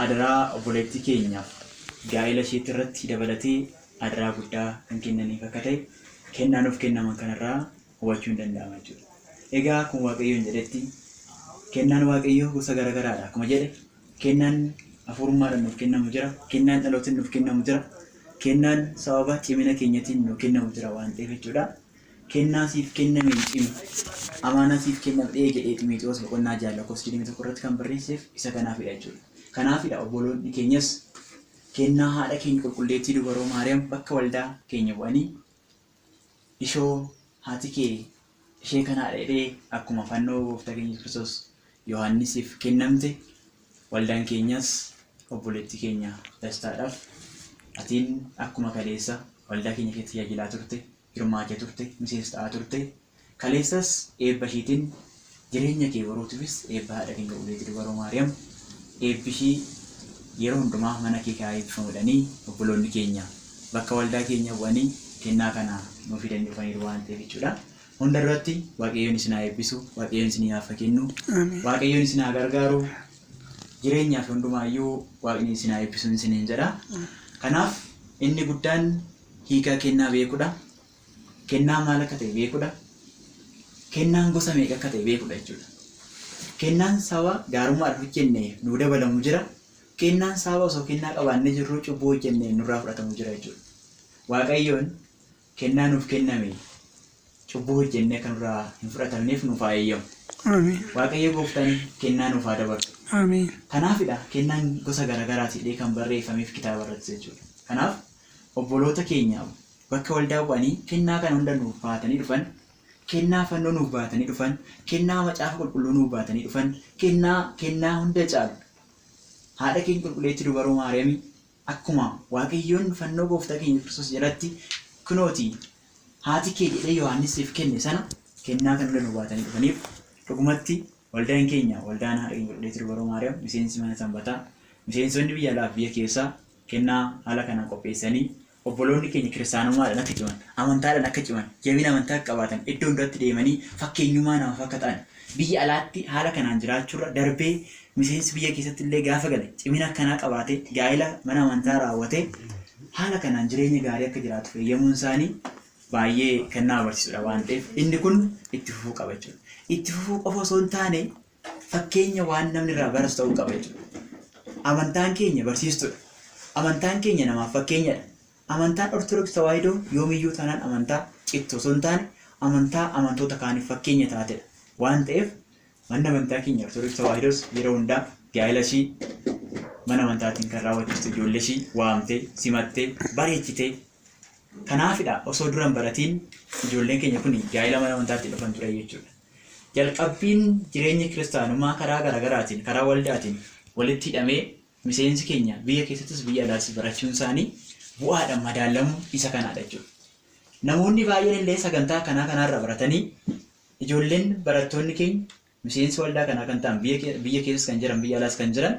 Adaraa obboleettii keenyaaf gaa'ela isheetti irratti dabalatee adaraa guddaa kan kennaniif akka ta'e kennaa nuuf kennaman kanarraa hubachuu hin danda'ama jechuudha. Egaa kun Waaqayyoon jedhetti kennaan Waaqayyoo gosa garaagaraadha akkuma jedhe kennaan hafuurummaadhaan nuuf kennamu jira, kennaan dhalootaan nuuf kennamu jira, kennaan sababa cimina keenyatiin nuuf kennamu jira waan ta'eef jechuudha. Kennaa siif kennameen cimi, amaanaa siif kenname eegi jedhee Ximootiwoos boqonnaa 6 lakkoofsa 21 irratti kan barreesseef isa kanaafidha jechuudha. Kanaafidha obboloonni keenyas kennaa haadha keenya qulqulleettii dubaroo Maariyaam bakka waldaa keenya bu'anii ishoo haati kee ishee kanaadha jedhee akkuma fannoo gooftaa keenya Yesuus Kiristoos Yohaannisiif kennamte waldaan keenyas obboleettii keenya dastaadhaaf atiin akkuma kaleessa waldaa keenya keessatti tajaajilaa turte hirmaachaa turte miseensa ta'aa turte kaleessas eebba ishiitiin jireenya kee boruutiifis eebba haadha keenya qulqulleettii dubaroo Maariyaam eebbi ishii yeroo hundumaa mana kee kaa eebbifamu jedhanii obboloonni keenya bakka waldaa keenya bu'anii kennaa kana nuu fidanii dhufaniiru waan ta'eef jechuudha. Hunda duratti Waaqayyoon isin haa eebbisu, Waaqayyoon isin haa kennu, Waaqayyoon isin haa gargaaru, jireenyaaf hundumaayyuu Waaqni isin haa eebbisu isiniin jedha. Kanaaf inni guddaan hiikaa kennaa beekudha. Kennaan maal akka ta'e beekudha. Kennaan gosa meeqa akka ta'e beekudha jechuudha. Kennaan saba gaarummaadhaaf hojjenne nuu dabalamu jira. Kennaan saba osoo kennaa qabaannee jirruu cubbuu hojjenne nurraa fudhatamu jira jechuudha. Waaqayyoon kennaa nuuf kenname cubbuu hojjennee akka nurraa hin fudhatamneef nuuf haa eeyyamu. Ameen. Waaqayyo gooftaan kennaa nuuf haa dabalu. Ameen. Kanaafidha kennaan gosa garaagaraati jedhee kan barreeffameef kitaaba irratti jechuudha. Kanaaf obboloota keenya bakka waldaa bu'anii kennaa kana hunda nuuf baatanii dhufan, kennaa fannoo nuuf baatanii dhufan, kennaa macaafa qulqulluu nuuf baatanii dhufan, kennaa kennaa hunda caalu haadha keenya qulqulleettii dubaroo Maariyaamii akkuma Waaqayyoon fannoo gooftaa keenya Kiristoos jalatti kunooti haati kee jedhee Yohaannisiif kenne sana kennaa kan hunda nuuf baatanii dhufaniif dhugumatti waldaan keenya waldaan haadha keenya qulqulleettii dubaroo Maariyaam miseensi mana sanbataa miseensonni biyya alaa fi biyya keessaa kennaa haala kanaan qopheessanii obboloonni keenya kiristaanummaadhaan akka ciman, amantaadhaan akka ciman, jabina amantaa akka qabaatan, iddoo hundatti deemanii fakkeenyummaa namaaf akka ta'an, biyya alaatti haala kanaan jiraachuurra darbee miseensi biyya keessatti illee gaafa gale cimina akkanaa qabaatee gaa'ela mana amantaa raawwatee haala kanaan jireenya gaarii akka jiraatu eeyyamuun isaanii baay'ee kan nama barsiisudha waan ta'eef inni kun itti fufuu qaba jechuudha. Itti fufuu qofa osoo hin taane fakkeenya waan namni irraa baratu ta'uu qaba jechuudha. Amantaan keenya barsiistuudha. Amantaan keenya namaaf fakkeenyadha. Amantaan Ortodoksii Tawaahidoo yoomiyyuu taanaan amantaa cittu osoo hin taane amantaa amantoota kaaniif fakkeenya taatedha. Waan ta'eef manni amantaa keenya Ortodoksii Tawaahidoos yeroo hundaa gaa'ela ishii mana amantaatiin kan raawwachiistu ijoollee ishii waamtee, simattee, bareechitee kanaafidha osoo dura hin baratiin ijoolleen keenya kun gaa'ela mana amantaatti dhufan ture jechuudha. Jalqabbiin jireenya kiristaanummaa karaa garaagaraatiin karaa waldaatiin walitti hidhamee miseensi keenya biyya keessattis biyya alaattis barachuun isaanii bu'aadhaan madaalamu isa kanaadha jechuudha. Namoonni baay'een illee sagantaa kanaa kanaarraa baratanii ijoolleen barattoonni keenya miseensi waldaa kanaa kan ta'an biyya keessas kan jiran biyya alaas kan jiran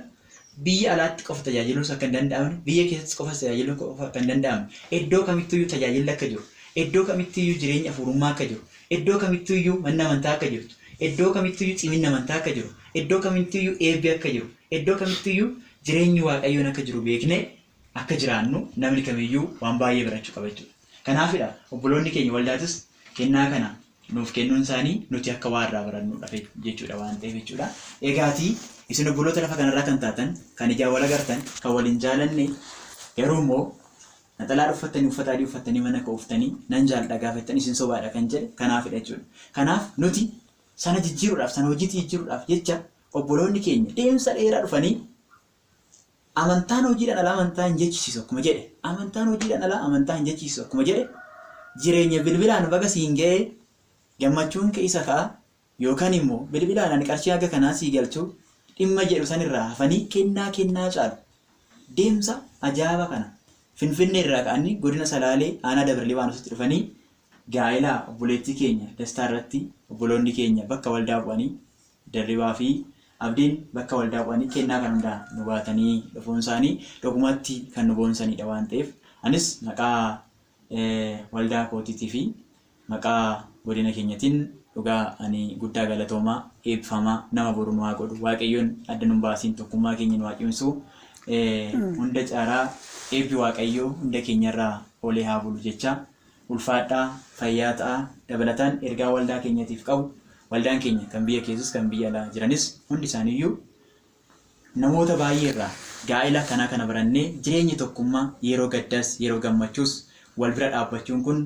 biyya alaatti qofa tajaajiluus akka hin danda'amne biyya keessattis qofa tajaajiluun qofa akka hin danda'amne iddoo kamittiyyuu tajaajilli akka jiru iddoo kamittiyyuu jireenya hafuurummaa akka jiru iddoo kamittiyyuu manni amantaa akka jirtu iddoo kamittiyyuu ciminni amantaa akka jiru iddoo kamittiyyuu eebbi akka jiru iddoo kamittiyyuu jireenyi waaqayyoon akka jiru beeknee akka jiraannu namni kamiyyuu waan baay'ee barachuu qaba jechuudha. Kanaafidha obboloonni keenya waldaatis kennaa kana nuuf kennuun isaanii nuti akka waa irraa barannuudhaaf jechuudha waan ta'eef jechuudha. Egaatii isin obboloota lafa kanarraa kan taatan kan ijaan wal agartan kan waliin jaalanne garuu immoo naxalaa uffattanii uffata adii uffattanii mana ka'uuftanii nan jaalladha gaafa jettan isin sobaadha kan jedhe kanaafidha jechuudha. Kanaaf nuti sana jijjiiruudhaaf sana hojiitti jijjiiruudhaaf jecha obboloonni keenya deemsa dheeraa dhufanii amantaan hojiidhaan alaa amantaa hin jechisiisu akkuma jedhe amantaan hojiidhaan alaa amantaa hin jechisiisu akkuma jedhe jireenya bilbilaan baga siin ga'ee gammachuun kee isa ka'a yookaan immoo bilbilaan ani qarshii haga kanaa sii galchuu dhimma jedhu sanirraa hafanii kennaa kennaa caalu deemsa ajaa'iba kana Finfinnee irraa ka'anii godina Salaalee aanaa Dabra Libaanositti dhufanii gaa'ela obboleettii keenya Dastaa irratti obboloonni keenya bakka waldaa bu'anii Dirribaa fi Abdiin bakka waldaa bu'anii kennaa kan hundaa nu baatanii dhufuun isaanii dhugumatti kan nu boonsanidha waan ta'eef anis maqaa waldaa kootiitii fi maqaa godina keenyatiin dhugaa ani guddaa galatoomaa eebbifamaa nama boru nu haa godhu waaqayyoon adda nun baasiin tokkummaa keenya nu haa cimsu. Hunda caalaa eebbi Waaqayyoo hunda keenyarraa oolee haa bulu jecha ulfaadhaa, fayyaa ta'aa. Dabalataan ergaa waldaa keenyatiif qabu, waldaan keenya kan biyya keessas kan biyya alaa jiranis hundi isaaniiyyuu namoota baay'ee irraa gaa'ela kanaa kana barannee jireenya tokkummaa yeroo gaddaas yeroo gammachuus wal bira dhaabbachuun kun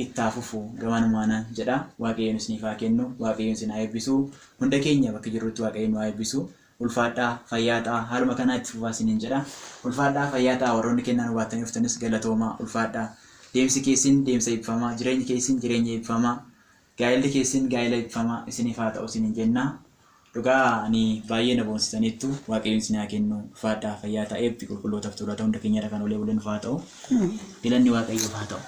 itti haa fufu gamanumaanaan jedha. Waaqayyoon isiniif haa kennu, Waaqayyoon isin haa eebbisu. Hunda keenya bakka jirrutti Waaqayyoon nu haa eebbisu. Ulfaadhaa, fayyaa ta'aa, haaluma kanaa itti fufaa isiniin jedha. Ulfaadhaa, fayyaa ta'aa, warroonni kennaa nu baattanii dhuftanis galatoomaa, ulfaadhaa. Deemsi keessin deemsa eebbifamaa, jireenyi keessin jireenya eebbifamaa, gaa'elli keessin gaa'ela eebbifamaa isiniif haa ta'u isiniin jenna. Dhugaa ani baay'ee na boonsitaniittu, Waaqayyoon isin haa kennu. Ulfaadhaa, fayyaa ta'aa, eebbi qulqullootaaf tuulata hunda keenyarra kan olee bulee nuuf haa ta'u. Galanni Waaqayyoof haa ta'u.